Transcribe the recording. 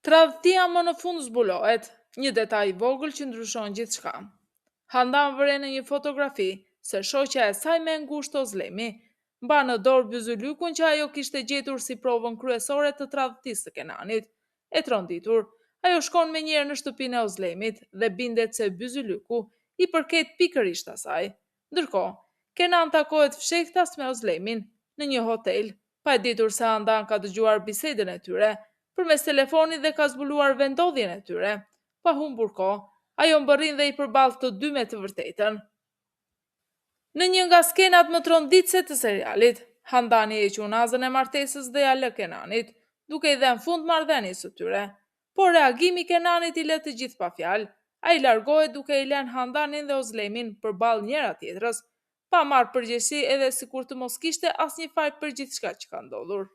Tradhtia më në fund zbulohet, një detaj i vogël që ndryshon gjithçka. Handan vëren në një fotografi se shoqja e saj më e ngushtë Ozlemi mban në dorë byzylykun që ajo kishte gjetur si provën kryesore të tradhtisë së Kenanit. E tronditur, ajo shkon menjëherë në shtëpinë e Ozlemit dhe bindet se byzylyku i përket pikërisht asaj. Ndërkohë, Kenan takohet fshehtas me Ozlemin në një hotel, pa e ditur se Handan ka dëgjuar bisedën e tyre përmes telefonit dhe ka zbuluar vendndodhjen e tyre. Pa humbur kohë, ajo mbërrin dhe i përball të dy me të vërtetën. Në një nga skenat më tronditëse të serialit, Handani heq unazën e martesës dhe ia lë Kenanit, duke i dhënë fund marrëdhënies së tyre. Por reagimi i Kenanit i lë të gjithë pa fjalë. Ai largohet duke i lënë Handanin dhe Ozlemin përballë njëra-tjetrës, pa marrë përgjegjësi edhe sikur të mos kishte asnjë faj për gjithçka që ka ndodhur.